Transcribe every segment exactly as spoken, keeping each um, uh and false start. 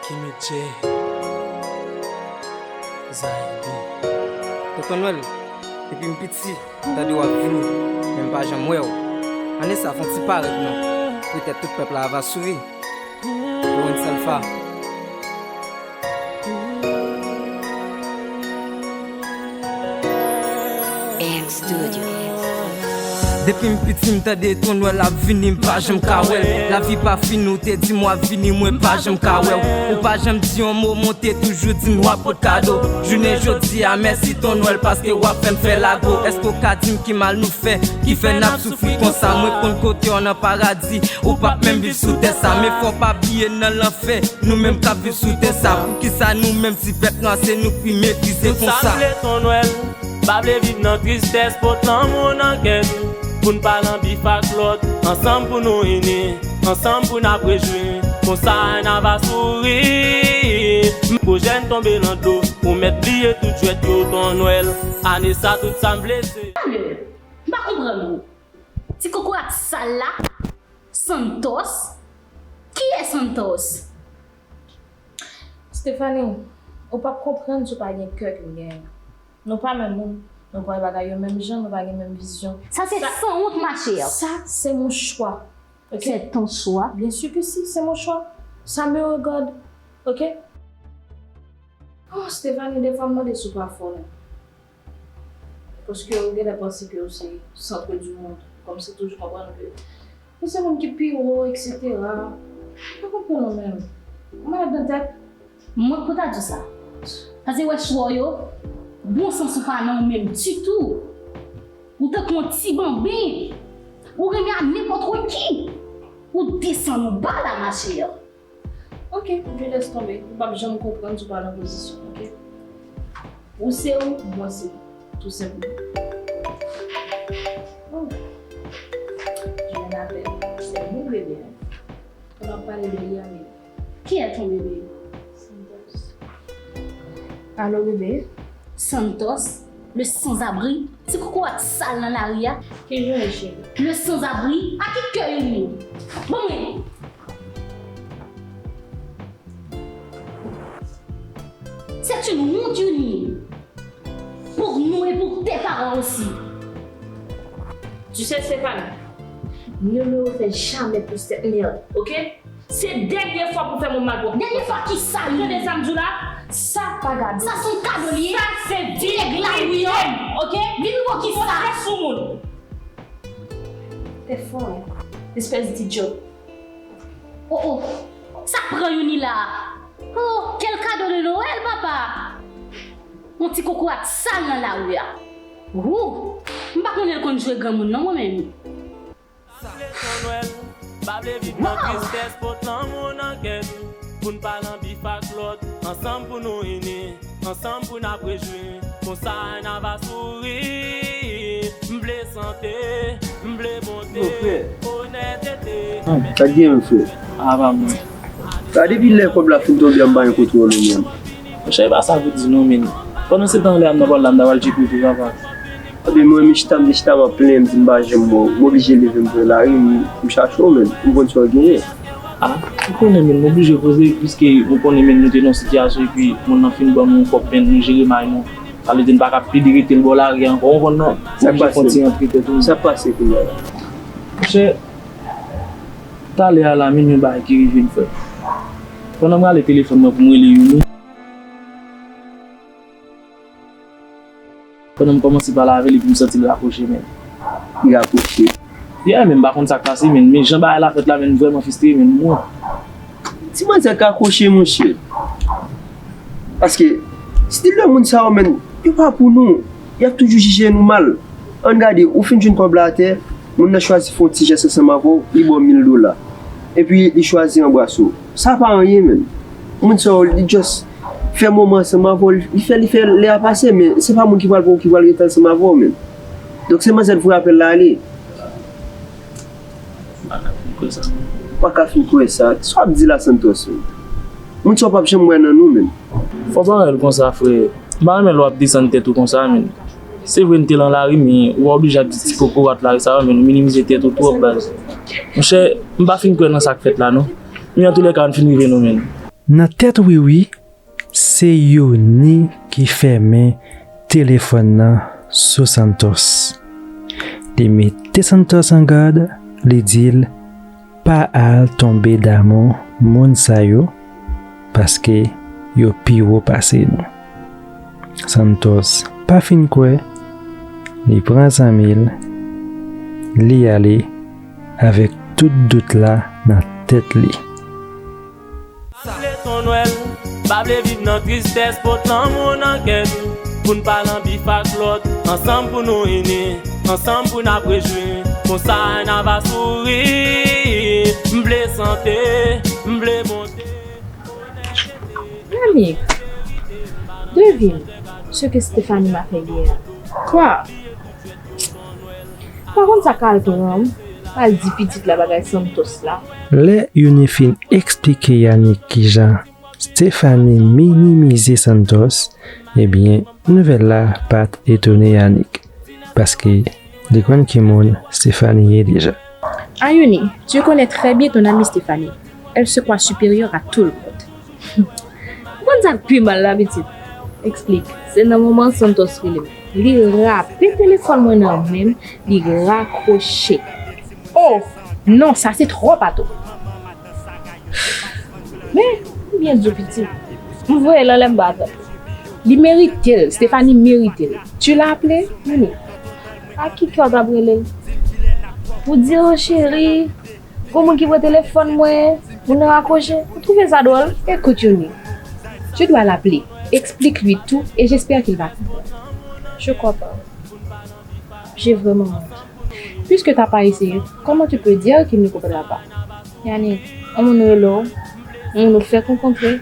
Kimi J. Zaydi. Tonton Nwèl, depi m piti, m tande w ap vini, men m pa janm wè w. Ane sa fè yon ti parèt non. Petèt tout pèp la va souri. Lorenz Alpha. Depi m piti m tande Ton Nwèl ap vini, m pa janm ka wè l. Lavi pa fini, ou te di m w ap vini, mwen pa janm ka wè w. Ou pa janm di yon mo, men w te toujou di m w ap pot kado. Jounen jodi a, mèsi Ton Nwèl, paske w ap fè m fè lago. Èske w ka di m ki mal nou fè, ki fè n ap soufri konsa? Mwen konn kote w nan paradi, ou p ap menm viv sou tè sa. Men fò w pa bliye nan lanfè, nou menm k ap viv sou tè sa. Poukisa nou menm ti pèp nwa se nou ki meprize konsa? Nou sanble Ton Nwèl, pa vle viv nan tristès, pot lanmou nan kè nou. Pou n pa nan bif ak lòt, ansanm pou nou ini, ansanm pou n ap rejwi. Konsa n ava souri. Pou jèn tonbe lan dlo, ou mèt bliye tout jwèt yo, Ton Nwèl. Ane sa tout sa m vle se. Talè, m pa konprann ou. Ti kokorat sal la, Santos? Kiyès Santos? Stephanie, ou p ap konprann si w pa gen kè ke m genyen. Nou pa menm moun, nou pa wè bagay yo menm jan, nou pa gen menm vizyon. Ça, c'est sans honte, ma chère. Ça, c'est mon choix. Ok? C'est ton choix. Bien sûr que si, c'est mon choix. Ça me regarde. Ok? Oh, Stephanie, defwa m mande si w pa fò, non. Paske ou genlè panse ke ou se centre du monde. Kòmsi toujou konprann ke ou se moun ki pi wo, et cetera. Ou pa konprann ou menm. Ou malad nan tèt. Mwen k pou ta di w sa. Paske wè chwa w yo, bon sans ou pa nan ou menm ditou. Ou tankou yon ti banben. Ou renmen a nenpòt ki. Ou desann ou ba la, ma chère. Ok, je laisse tomber. Ou p ap janm konprann si w pa nan pozisyon, ok? Ou se ou, mwen se mwen. Tou senpleman. Oh. Je m'appelle. C'est mon bébé, hein. On a parlé de Yami. Qui est ton bébé? Santos. Allô, bébé? Santos, le sans-abri, ti kokorat sal nan lari a. Ki jan e cheri? Le sans-abri, a ki kè yo ni? Bon, men. C'est une honte, Yuni. Pour nous et pour tes parents aussi. Tu sais, Stéphane, ne me refais jamais pour cette merde, ok? Se dènye fwa pou fè moun malpwòp. Dènye fwa ki sa li? Tande sa m di w la, sa pa gado. Sa se yon kado li ye. Sa se di nèg la wi, ok? Vin pou ki sa? Fè sou moun. Tèt fò, wi. Espès di djòb. Oh, oh. Sa k pran Youni la? Oh, quel cadeau de Noël, papa! Yon ti kokorat sal nan lari a. Wou! M pa konnen l konn jwe granmoun non, mwen menm. Sanble Ton Nwèl, pa vle viv nan tristès, pot lanmou nan kè nou. Pou n pa nan bif ak lòt, ansanm pou nou ini. Ansanm pou n ap rejwi, konsa n ava souri. M vle sante, m vle bonte, onètete. Sa k gen, mon frè? Apa, mwen. Sa depi lè kòb la fin tonbe a, m pa gen kontwòl ou menm. Monchè, e pa sa pou di non, men. Pandan se tan lè a m nan pral la, m ta pral tcheke w tou, papa. Epi mwen, m chita, m te chita, m ap plenyen, m di m pa janm bon. M oblije leve, m pran lari, m, m chache w, men. M konn sa w genyen. Ah, ou konnen, men, m oblije koze, piske ou konnen, men, nou te nan sitiyasyon, epi moun nan fin ban nou yon kòb, men, nou jere may nou. Sa vle di, n pa ka pede rete l bò lari a ankò, ou konn non? Sa k pase? Fon ti antre tèt nou. Sa k pase kounye a la? Monchè, talè a la, men, yon bagay ki rive m, frè. Pandan m rale telefòn mwen pou m rele Youni, pandan m kòmanse pale avè l, epi m santi l rakwoche, men. Li rakwoche? Yeah, men m pa konn sa k pase, men, men jan bagay la fèt la, men, m vrèman fristre, men, mwen. Ti manzè rakwoche, monchè. Paske, stil de moun sa yo, men, yo pa pou nou. Y ap toujou jije nou mal. Ann gade, ou fin jwenn kòb la atè, moun nan chwazi fè yon ti jès ansanm avè w, li ba w mil dola. Epi, li chwazi anbrase w. Sa pa anyen, men. Moun sa yo, li just fè moman ansanm avè w, li fè, li fè lè a pase, men se pa moun ki pral pou ou ki pral rete ansanm avè w, men. Donk se manzè l voye apèl la ale. M pa ka fin kwè sa. M pa ka fin kwè sa. Sa w ap di la, Santos, men? Moun sa w p ap janm wè nan nou, men. Fò w pa wè l konsa, frè. M pa renmen lè w ap desann tèt ou konsa, men. Se vre n te lan lari, men ou pa oblije ap di ti kokorat lari sa yo, men, minimize tèt ou twòp, baz. Monchè, m pa fin kwè nan sa k fèt la, non. Men antoulèka, ann fin rive nou, men. Nan tèt Wiwi, se Yoni ki fèmen telefòn nan sou Santos. Li mete Santos an gad, li di l, pa al tonbe damou moun sa yo, paske yo pi wo pase nou. Santos pa fin kwè, li pran zanmi l, li ale avèk tout dout la nan tèt li. Pa vle son Nwèl, pa vle viv nan tristès, pot lanmou nan kè nou. Pou n pa lan bif ak lòt, ansanm pou nou ini, ansanm pou n ap rejwi. Konsa n a va souri. M vle sante, m vle bonte. Yannick, devine ce que Stéphanie m'a fait hier. Quoi? Pa konn sa Carlton an, al di pitit la bagay Santos la. Lè Yoni fin eksplike Yannick kijan Stéphanie minimize Santos, ebyen, nouvèl la pa t etone Yannick, paske li konn ki moun Stéphanie ye deja. Ah Yoni, tu connais très bien ton amie Stéphanie. Elle se croit supérieure à tout le monde. Ou konn sa k pi mal la, pitit? Eksplike. Se nan moman Santos rele m. Li rape telefòn mwen nan men m, li rakwoche. Oh! Non, sa se twòp atò. Men, m byen di w, pitit. M voye l anlè, m pa atann. Li merite l, Stéphanie merite l. Tu l'as appelé, Yoni? A ki kè w t ap rele l? Pou di, oh cheri, gon moun ki pran telefòn mwen, moun nan rakwoche. Ou twouve sa dwòl? Écoute, Yoni, tu dois l'appeler. Explique-lui tout et j'espère qu'il va comprendre. Je crois pas. J'ai vraiment honte. Puisque t'as pas essayé, comment tu peux dire qu'il ne comprendra pas? Yannick, yon moun rele w, yon moun ou fèk rankontre,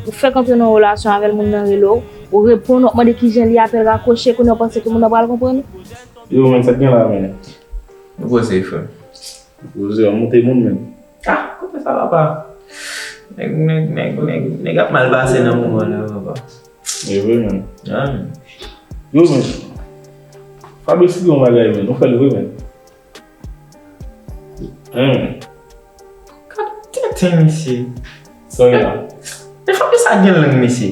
ou fèk antre nan relasyon avè l, moun nan rele w, ou reponn, w ap mande kijan li ye, apèl rakwoche, kounye a w panse ke moun nan pral konprann ou? Yo, men, sa k gen la, men? Nou poze, frè. Poze, w monte moun, men. Ah, kote sa, papa? Nèg, nèg, nèg, nèg, nèg ap mal pase nan moman la, papa. E vre, men. Ah, men. Yo, men. Fabio, si yon bagay, men. Nou fè l vre, men. Hein. Gad tenten misye. Sa gen la? E Fabio sa gen lang, mesye.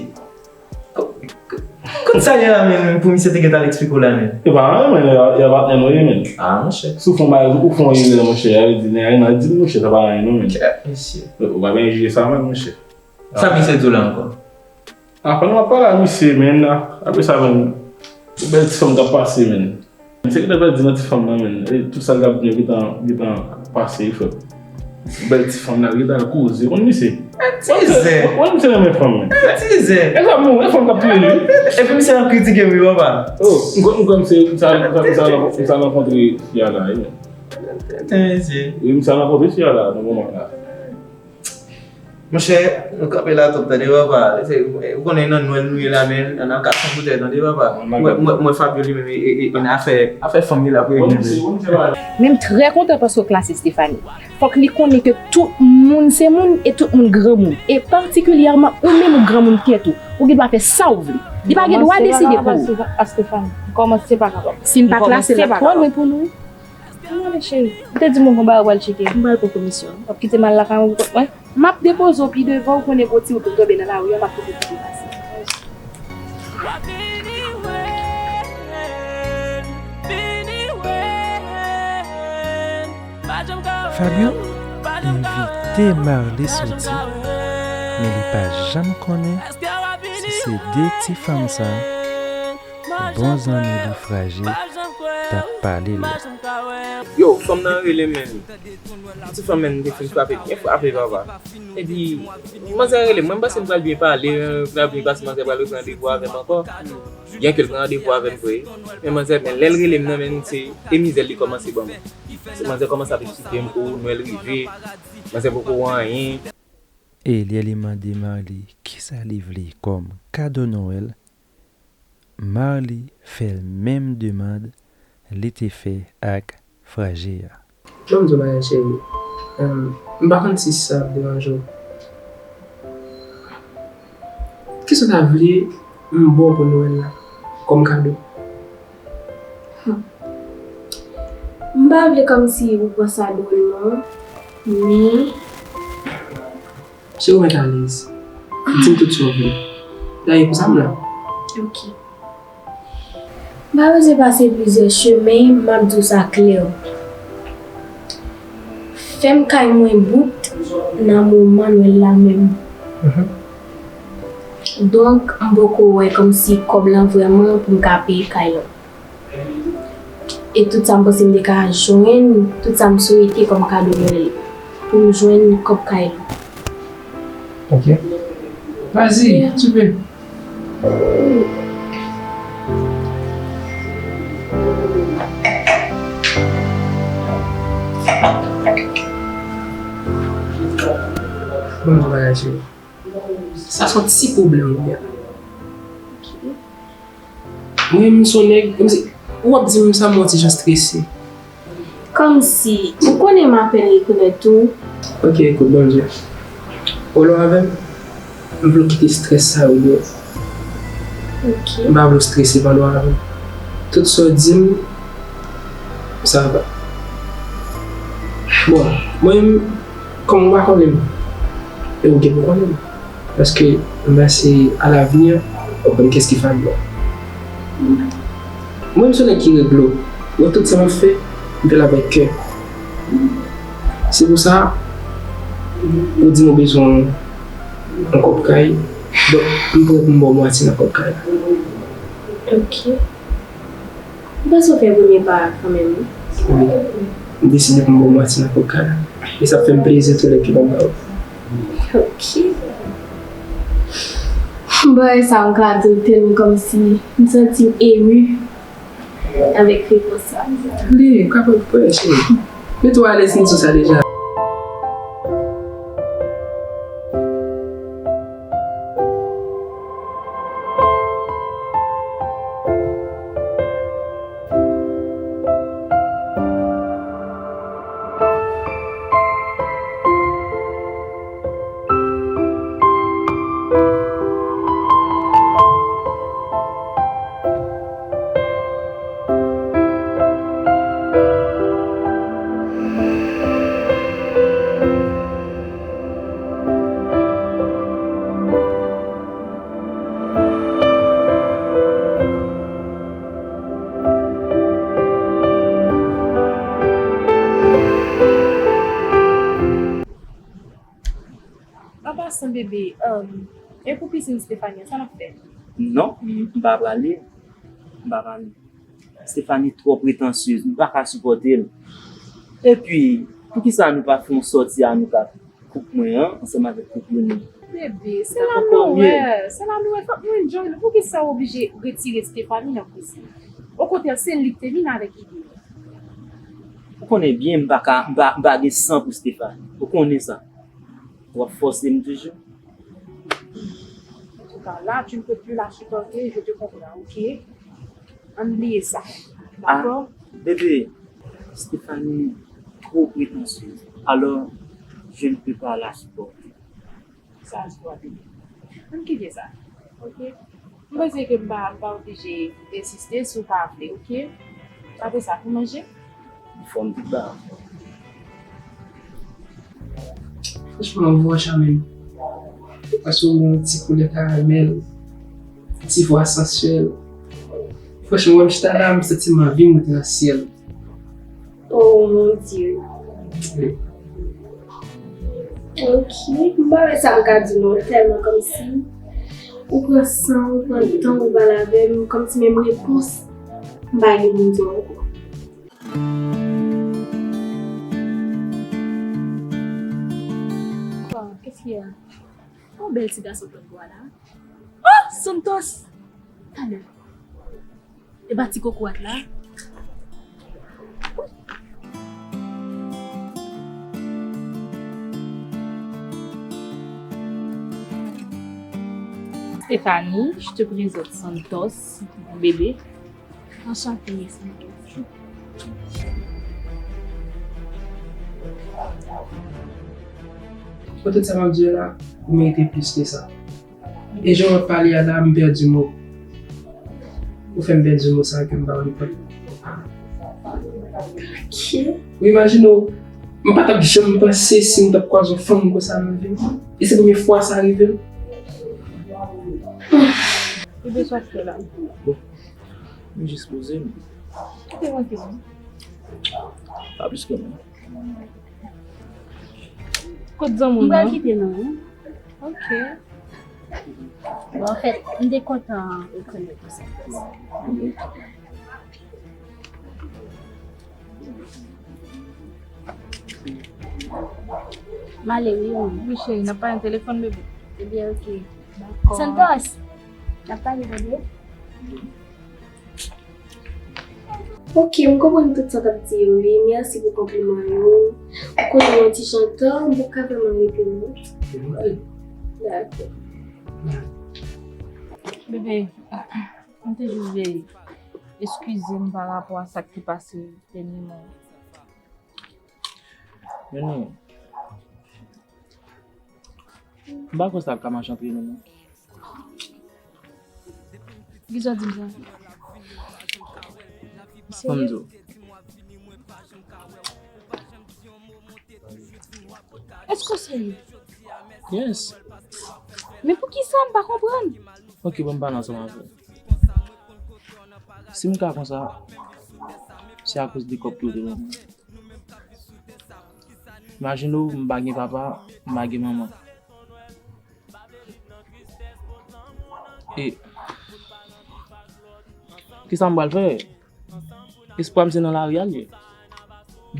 Ko-, ko-, kote sa ye la, men, pou misye te gentan al eksplike w la, men? E pa anyen, men, y a, y a patnè nou ye, men. Ah, monchè. Si w fè yon bagay, ou fè yon erè, monchè, a vle di, nèg la di, monchè, sa pa anyen, non, men. Kèt, mesye. Ou pa byen jije sa, men, monchè. Sa misye di w la ankò? Apa nou ap pale a misye, men, a, apre sa, men, yon bèl ti fanm k ap pase, men. Misye gentan pèdi nan ti fanm nan, men. E tout sa l t ap di yo gentan, gentan pase, frè. Bèl ti fanm nan, gentan al koze. Konn misye? Tizè. Konn misye renmen fanm, men. Tizè. E sa, bon, e fanm k ap touye li. Epi misye ap kritike m, wi, papa. Oh, m kwè, m kwè misye, m sa, m sa, m sa, m sa rankontre fi a la, wi, men. Tenten, mesye. Wi, m sa rankontre fi a la, nan moman la. Monchè, nou kanpe la twòp, tande, papa. Se, ou konnen nan Nwèl nou ye la, men, ann al kat san boutèy, tande, papa. Mwen, mwen, mwen Fabio li menm, e, e, e, nan afè, afè fanm li l ap regle. Men m trè kontan paske w klase Stéphanie. Fòk li konnen ke tout moun se moun e tout moun granmoun. E patikilyèman, ou menm ou granmoun kèt ou. Ou gen dwa fè sa w vle. Li pa gen dwa deside pou ou. Kòmanse pa kapab. Si m pa klase l, l ap twò lwen pou nou. Mande cheri. M te di w mwen gon bagay w pral tcheke. M pral pran komisyon. W ap kite m al lakay mwen pou kont mwen? M ap depoze w pi devan, ou konnen bwoti ou tonbe nan lari a, m ap kite w pase. Fabio envite Marly soti, men li pa janm konnen si se de ti fanm sa bon zanmi li Fraje t ap pale la. Yo, fanm nan rele m, men. Ti fanm, men, m te fin frape, byen frape, papa. Epi, manzè rele m, mwen, m panse m pral byen pale, m pral byen pase, manzè pral repran randevou avè m ankò. Byenke l pran randevou avè m vre, men manzè, men, lè l rele m nan, men, se, e mizè li kòmanse ban mwen. Se manzè kòmanse ap eksplike m, o, Nwèl rive, manzè poko wè anyen. E lè li mande Marly kisa li vle kòm kado Nwèl, Marly fè l menm demann li te fè ak Fraje a. Ban m di w bagay, cheri. Em, m pa konn si sa ap deranje w. Kisa w ta vle m ba w pou Nwèl la kòm kado? Hmm. M pa vle kòmsi ou pran sa dwòl non, men. Cheri, ou mèt alèz. Di m tout sa w vle. Dayè, pou sa m la. Ok. M pa bezwen pase plizyè chemen, m ap di w sa klè. Fè m kay mwen bout nan moman Nwèl la menm. Mhm. Donk, m poko wè kòmsi kòb lan vrèman pou m ka peye kay lan. E tout sa m panse m te ka jwenn, tout sa m swete kòm kado Nwèl, pou m jwenn kòb kay lan. Ok. Vas-y, tu peux. Bon bagay, cheri. Sa se yon ti pwoblèm ou gen. Mwen menm, m se yon nèg, m se, ou ap di m sa, m wè w ti jan strese. Kòmsi, ou konnen m apèn rekonèt ou. Ok, ekout, Bondye. Ou lò avè m? M vle w kite strès sa yo deyò. Ok. M pa vle w strese pandan w avè m. Tout sa w di m, sa va. Bon, mwen menm, kòm ou pa konnen m, e ou gen pou konnen m. Paske m panse à l'avenir, w ap konn kiyès ki Fabiola. Mwen, m se yon nèg ki regle. Ou wè tout sa m ap fè, m fè l avèk kè. Se pou sa, ou di m ou bezwen yon kòb kay, donk m prè pou m ba w mwatye nan kòb kay la. Ok. M panse w fè premye pa a kanmenm, wi. Wi. M deside pou m ba w mwatye nan kòb kay la. E sa ap fè m plezi tou lè ke m ap ba w. Ok. Bagay sa a, m ka di w tèlman kòmsi m santi m emu avèk repons sa a. Li, ou ka pran pou prè, cheri. Mete w alèz, m di w sa deja. An pasan, bebe, um, e pou pisin Stephanie an, sa n ap fè? Non, m pa prale. M pa prale. Stephanie twò pretansyez, m pa ka sipòte l. Epi, poukisa nou pa fè yon sòti a nou kat, koup mwen an, ansanm avèk koup Leni? Bebe, se la nou wè, se la nou wè, fòk nou enjoy nou. Poukisa w oblije retire Stephanie nan koze? Okontrè, se li k te vin avèk ide a. Ou konnen byen m pa ka, m pa, m pa gen san pou Stephanie. Ou konnen sa. W ap fòse m toujou. En tout cas, là, tu ne peux plus la supporter, je te comprends, ok? Ann bliye sa. Ah, dakò? Bebe, Stephanie trop prétentieuse. Alors, je ne peux pas la supporter. Sa a se vre, bebe. Ann kite sa. Ok? M panse ke m pa, m pa oblije ensiste si w pa vle, ok? Apre sa, pou manje? Anfòm tout ba. Franchman, ou vwòch an menm. Paske ou gen yon ti koulè karamèl, ti vwa sansyèl. Franchman, mwen m chita la, m santi m anvi monte nan syèl. Oh mon Dieu. Wi. Ok, m pa wè sa m ka di non, tèlman kòmsi ou pran san, ou pran tan, ou pale avè m, kòmsi menm repons m pa gen pou m di w ankò. Bon, kiyès ki a? Yon bèl ti gason k ap bò a la. Oh, Santos! Talè. E pa ti kokorat la. Stéphanie, je te présente Santos, mon bébé. Enchanté, Santos. Pou tout sa m ap di yo la, ou merite plis ke sa. E jan w ap pale a la, m pèdi mo. Ou fè m pèdi mo sa ke m pa konn pale. Ki? Ou imajine w, m pa t ap janm panse si m t ap kwaze yon fanm konsa nan vi m. E se premye fwa sa rive m. Bebe, sa w ap fè la? Bon, m jis poze m. Ki te manke w? Pa plis ke mwen. Kot zanmi w nan? M pral kite nou, wi. Ok. Bon, anfèt, m te kontan rekonèt ou sa. M ale wi, wi. Wi, cheri, n ap pale nan telefòn, bebe. Ebyen, ok. Dakò. Santos, n ap pale, tande? Ok, m konprann tout sa w t ap di yo, wi. Mèsi pou konpliman yo. Ou konnen yon ti jan tan, m poko ka vrèman rete, non. Dakò. Bebe, m te jis vle eskize m pa rapò a sa k te pase dènyèman. Men non. M pa kwè sa ap ka mache antre nou, non. Kisa w di m sa? Fò m di w. Èske w serye? Yes. Men poukisa m pa konprann? Ok, bon, m pale ansanm avè w. Si m ka konsa, se akoz de kòb ke w te ban mwen. Imajine w, m pa gen papa, m pa gen manman. E kisa m pral fè? Espwa m se nan lari a l ye.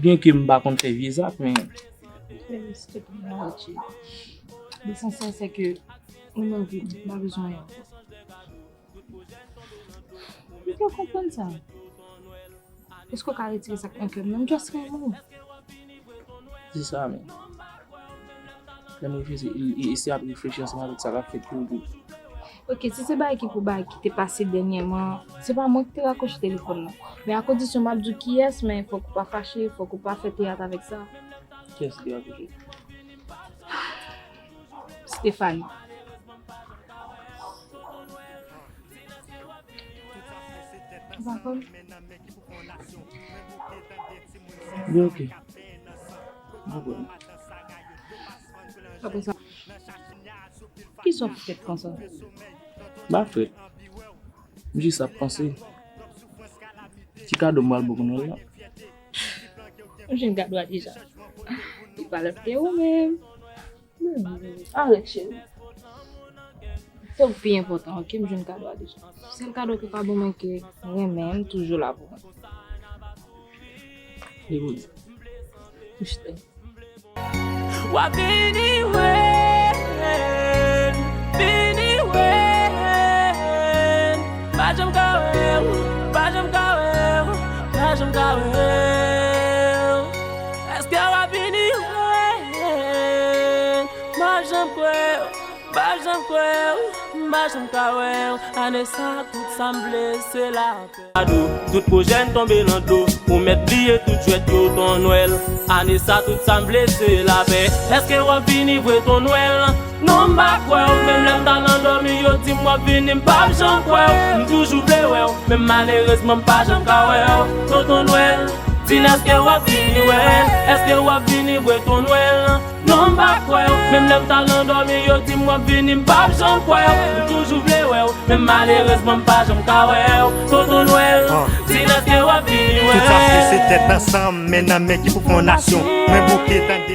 Byenke m pa konn fè vye zak, men. Fè respè pou mwen, Richie. Lesansyèl se ke ou nan vi m, m pa bezwen anyen ankò. M pa konprann sa. Èske w ka retire sa k nan kè m nan? M just renmen w. Di sa, men. Lè m refize, e, e, e se ap reflechi ansanm avèk sa k ap fèt toujou. Ok, si se bagay ki pou bagay ki te pase dènyèman, se pa mwen ki te rakwoche telefòn nan. Men a kondisyon m ap di w kiyès, men fòk ou pa fache, fòk ou pa fè teyat avèk sa. Kiyès ki te rakwoche? Stephanie. Ou pa konn? Wi, ok. M konprann. Apre sa, kisa w ap fèt konsa? M pa fèt. M jis ap panse ti kado m pral ba w pou Nwèl la. M jwenn kado a deja. Li pa lòt ke ou menm. Arèt, cheri. Se ou k pi enpòtan, ok? M jwenn kado a deja. Sèl kado ke w ka ban mwen ke renmen, m toujou la pou mwen. Li pou di. M chita. W ap vini wè m, vini wè m. Pa janm ka wè w, pa janm ka wè w, pa janm ka wè w. Èske w ap vini wè m? M pa janm kwè w, m pa janm kwè w, m pa janm ka wè w. Ane sa, tout sa m vle, se lapè. Ado, tout pwojè n tonbe nan dlo. Ou mèt bliye tout jwèt yo, Ton Nwèl. Ane sa, tout sa m vle, se lapè. Èske w ap vini vre, Ton Nwèl? Non, m pa kwè w. Menm lè m t al andòmi, yo di m w ap vini, m p ap janm kwè w. M toujou vle wè w, men malerezman, m pa janm ka wè w. Tonton Nwèl, di n èske w ap vini wè? Èske w ap vini vre, Ton Nwèl? Non, m pa kwè w. Menm lè m t al andòmi, yo di m w ap vini, m p ap janm kwè w. M toujou vle wè w, men malerezman, m pa janm ka wè w. Tonton Nwèl, di n èske w ap vini wè? Tout sa se tèt ansanm, men nan men ki pou fondasyon. Mwen bouke tande.